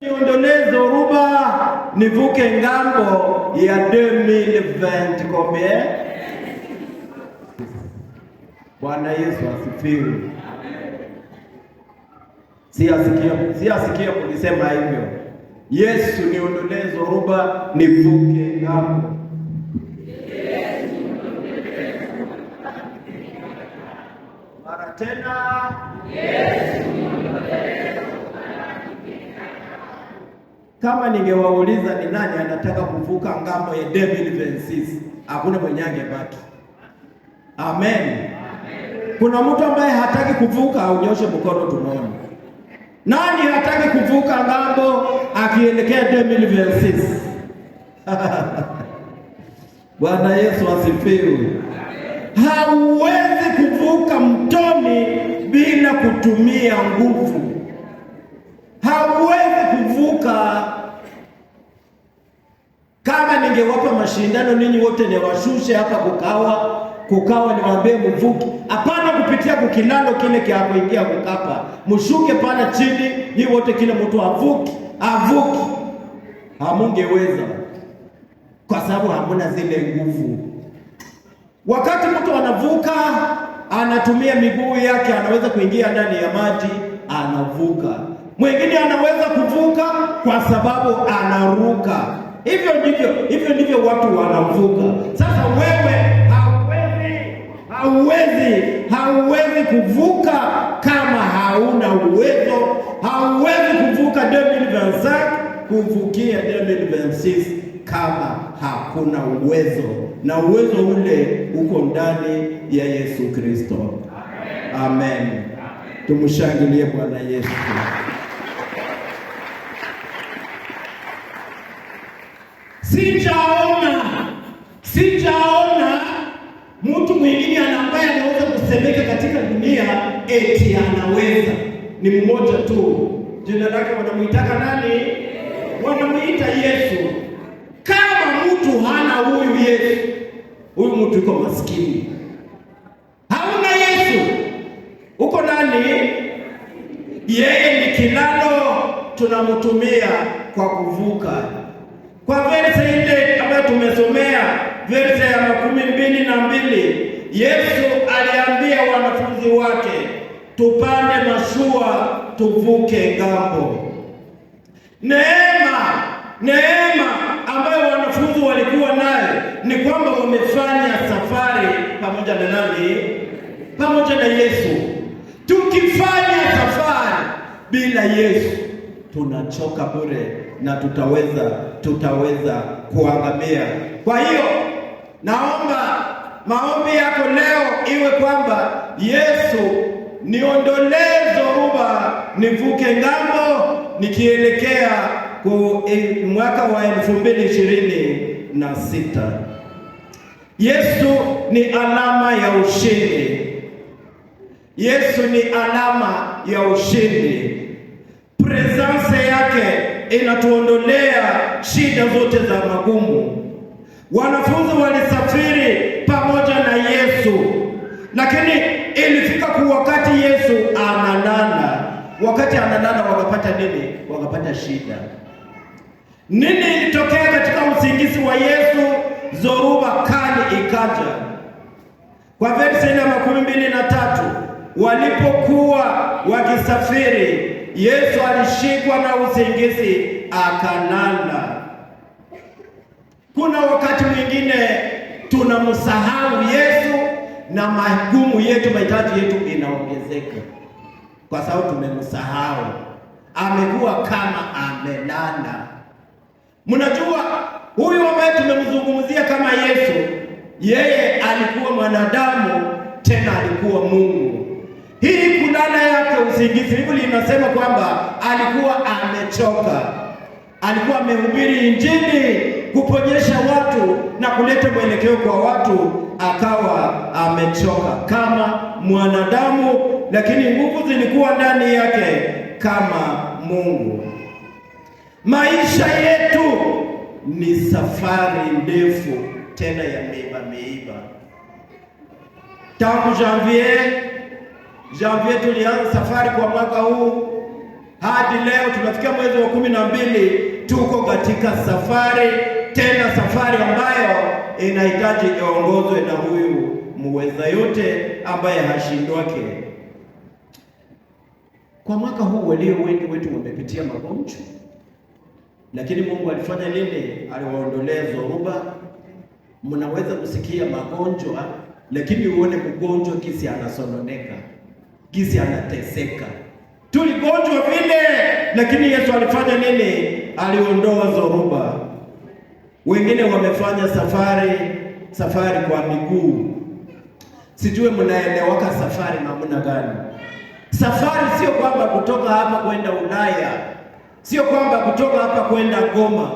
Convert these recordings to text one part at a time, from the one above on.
Niondolee zoruba nivuke ngambo ya 2020 combien? Bwana Yesu asifiwe. Si asikia kulisema hivyo. Yesu, niondolee zoruba nivuke ngambo. Mara tena. Kama ningewauliza ni nani anataka kuvuka ngambo ya 2026, hakuna mwenye angebaki. Amen. Kuna mtu ambaye hataki kuvuka, aunyoshe mkono tumuone. Nani hataki kuvuka ngambo akielekea 2026? Bwana Yesu asifiwe. Hauwezi kuvuka mtoni bila kutumia nguvu. Hauwezi kuvuka. Kama ningewapa mashindano ninyi wote niwashushe hapa kukawa niwaambie mvuke. Hapana kupitia kukilalo kile kia kuingia kukapa. Mshuke pale chini, nyi wote kila mtu avuke, avuke. Hamungeweza. Kwa sababu hamuna zile nguvu. Wakati mtu anavuka, anatumia miguu yake, anaweza kuingia ndani ya maji, anavuka. Mwingine anaweza kuvuka kwa sababu anaruka. Hivyo ndivyo watu wanavuka. Sasa wewe hauwezi kuvuka kama hauna uwezo. Hauwezi kuvuka 2025 kuvukia 2026 kama hakuna uwezo, na uwezo ule uko ndani ya Yesu Kristo. Amen. Tumshangilie Bwana Yesu. Sijaona mtu mwingine ambaye anaweza kusemeka katika dunia eti anaweza. Ni mmoja tu, jina lake wanamuitaka nani? Wanamuita Yesu. Kama mtu hana huyu Yesu, huyu mtu yuko maskini. Hauna Yesu, uko nani? Yeye ni kilalo tunamtumia kwa kuvuka. Kwa verse ile ambayo tumesomea, verse ya 22, Yesu aliambia wanafunzi wake, tupande mashua tuvuke ngambo. Neema ambayo wanafunzi walikuwa nayo ni kwamba wamefanya safari pamoja na nani? Pamoja na Yesu. Tukifanya safari bila Yesu tunachoka bure na tutaweza kuangamia. Kwa hiyo naomba maombi yako leo iwe kwamba Yesu, niondolee zoruba nivuke ngambo nikielekea mwaka wa 2026. Yesu ni alama ya ushindi. Yesu ni alama ya ushindi. Presence yake inatuondolea shida zote za magumu. Wanafunzi walisafiri pamoja na Yesu, lakini ilifika kwa wakati Yesu analala. Wakati analala wakapata nini? Wakapata shida. Nini ilitokea katika usingizi wa Yesu? Zoruba kali ikaja. Kwa verse ya 23, walipokuwa wakisafiri, Yesu alishikwa na usingizi akalala. Kuna wakati mwingine tunamsahau Yesu na magumu yetu, mahitaji yetu inaongezeka kwa sababu tumemsahau. Amekuwa kama amelala. Mnajua huyu ambaye tumemzungumzia kama Yesu, yeye alikuwa mwanadamu tena alikuwa Mungu. Hii kulala yake usingizi, Biblia inasema kwamba alikuwa amechoka. Alikuwa amehubiri Injili, kuponyesha watu na kuleta mwelekeo kwa watu, akawa amechoka kama mwanadamu, lakini nguvu zilikuwa ndani yake kama Mungu. Maisha yetu ni safari ndefu tena ya miiba miiba. Tangu janvier tulianza safari kwa mwaka huu. Hadi leo tunafikia mwezi wa 12, tuko katika safari, tena safari ambayo inahitaji iongozwe na huyu muweza yote ambaye hashindwake. Kwa mwaka huu walio wengi wetu wamepitia magonjwa, lakini Mungu alifanya nini? Aliwaondolea zoruba. Mnaweza kusikia magonjwa, lakini uone mgonjwa kisi anasononeka, kisi anateseka. Tuligonjwa vile, lakini Yesu alifanya nini? Aliondoa zoruba. Wengine wamefanya safari kwa miguu. Sijue mnaelewaka safari namna gani? Safari sio kwamba kutoka hapa kwenda Ulaya, sio kwamba kutoka hapa kwenda Goma,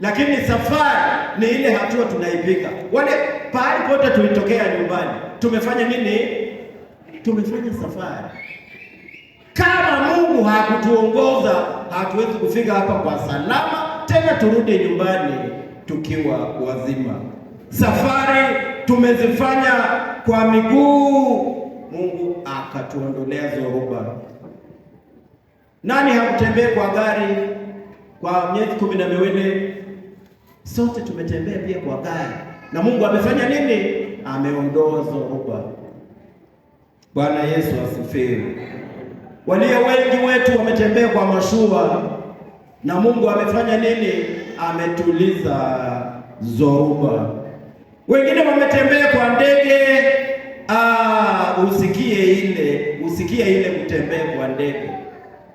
lakini safari ni ile hatua tunaipiga. Wale pahali pote tulitokea nyumbani, tumefanya nini? Tumefanya safari. Kama Mungu hakutuongoza, hatuwezi kufika hapa kwa salama, tena turudi nyumbani tukiwa wazima. Safari tumezifanya kwa miguu, Mungu akatuondolea zoruba. Nani hakutembea kwa gari kwa miezi 12? Sote tumetembea pia kwa gari, na Mungu amefanya nini? Ameondoa zoruba. Bwana Yesu asifiwe. Walio wengi wetu wametembea kwa mashua, na Mungu amefanya nini? Ametuliza zoruba. Wengine wametembea kwa ndege. Usikie ile kutembea kwa ndege,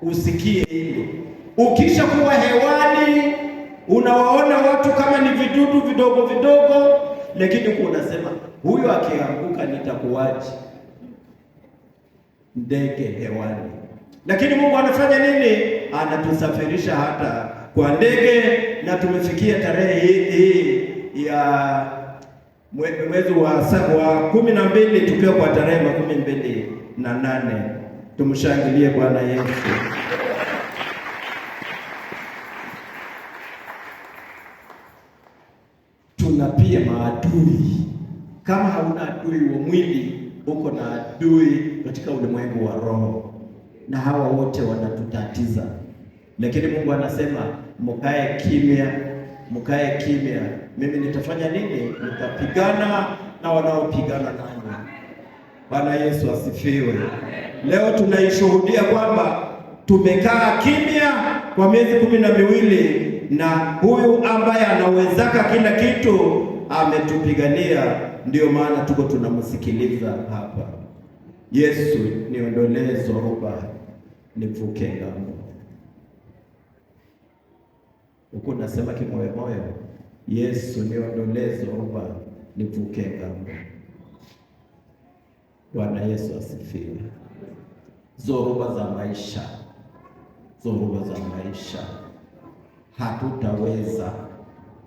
usikie ile. Ukisha kuwa hewani, unawaona watu kama ni vidudu vidogo vidogo, lakini huko unasema huyo akianguka nitakuwaje? Ndege hewani. Lakini Mungu anafanya nini? Anatusafirisha hata kwa ndege, na tumefikia tarehe hii ya mwezi wa 12, tukiwa kwa tarehe 28. Tumshangilie Bwana Yesu. Tuna pia maadui. Kama hauna adui wa mwili, uko na adui katika ulimwengu wa roho, na hawa wote wanatutatiza. Lakini Mungu anasema mkae kimya, mkae kimya. Mimi nitafanya nini? Nitapigana na wanaopigana nani. Bwana Yesu asifiwe. Leo tunaishuhudia kwamba tumekaa kimya kwa miezi 12, na huyu ambaye anawezaka kila kitu ametupigania. Ndio maana tuko tunamsikiliza hapa. Yesu, niondolee zoruba, nivuke ngambo. Huko nasema kimoyomoyo, Yesu niondolee zoruba, nivuke ngambo. Bwana Yesu asifiwe. Zoruba za maisha, zoruba za maisha hatutaweza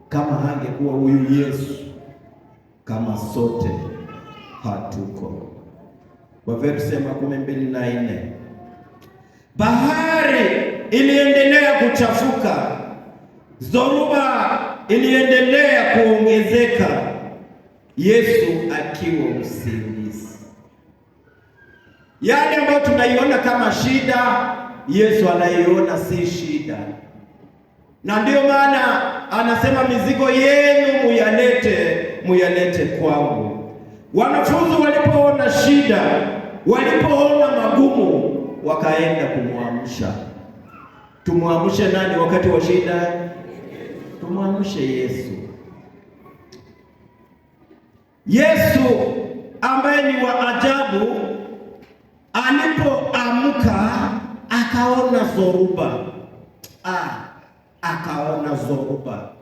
kama hangekuwa huyu Yesu, kama sote hatuko. Kwa verse 24, bahari iliendelea kuchafuka, zoruba iliendelea kuongezeka, Yesu akiwa usingizi. Yale ambayo tunaiona kama shida, Yesu anaiona si shida. Na ndio maana anasema mizigo yenu muyalete kwangu. Wanafunzi walipoona shida, walipoona magumu, wakaenda kumuamsha. Tumuamshe nani wakati wa shida? Tumuamshe Yesu. Yesu ambaye ni wa ajabu, alipoamka akaona zoruba. Akaona zoruba.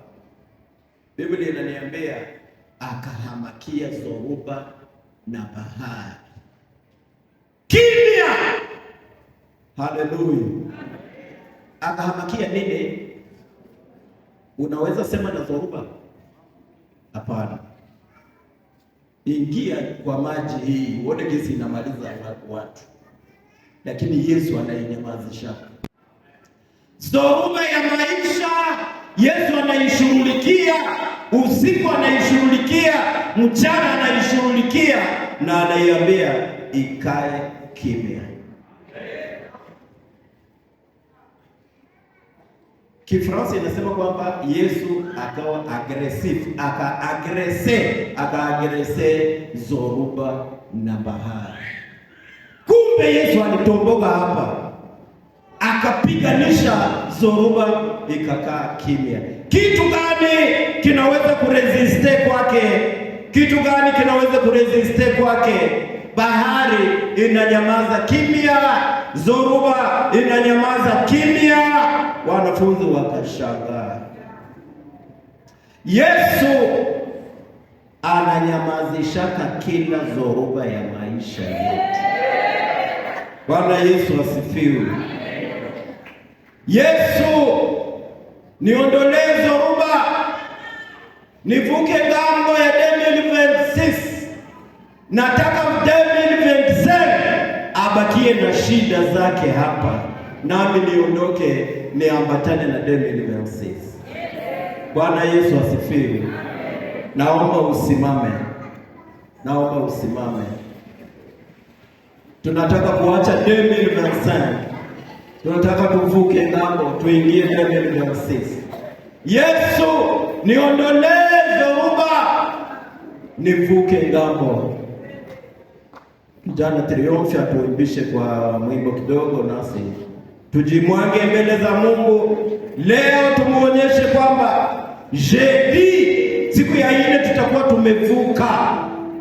Biblia inaniambia akahamakia zoruba na bahari. Kimya! Haleluya. Akahamakia nini? Unaweza sema na zoruba? Hapana. Ingia kwa maji hii uone jinsi inamaliza watu. Lakini Yesu anainyamazisha. Zoruba ya maisha Yesu anaishughulikia, usiku anaishughulikia, mchana anaishughulikia, na anaiambia ikae kimya. Kifransa inasema kwamba Yesu akawa agressif, akaagresser zoruba na bahari. Kumbe Yesu alitomboka hapa, akapiganisha zoruba ikakaa kimya. Kitu gani kinaweza kurésister kwake? Kitu gani kinaweza kurésister kwake? Bahari inanyamaza kimya, zoruba inanyamaza kimya. Wanafunzi wakashangaa. Yesu ananyamazishaka kila zoruba ya maisha yetu. Bwana Yesu asifiwe. Yesu, niondolee zoruba, nivuke ngambo ya 2026. Nataka 2027 abakie na shida zake hapa, nami niondoke niambatane na 2026. Bwana Yesu asifiwe. Naomba usimame, naomba usimame. Tunataka kuacha 2025, tunataka tuvuke ngambo tuingie 2026. Yesu, niondolee dhoruba, nivuke ngambo. Kijana Triumph atuimbishe kwa mwimbo kidogo, nasi tujimwange mbele za Mungu leo, tumuonyeshe kwamba jeudi, siku ya ine tutakuwa tumevuka.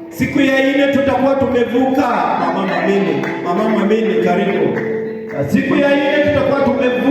Siku ya ine tutakuwa tumevuka. Mama Mamini, mama Mamini, karibu. Siku ya ine tutakuwa tumevuka.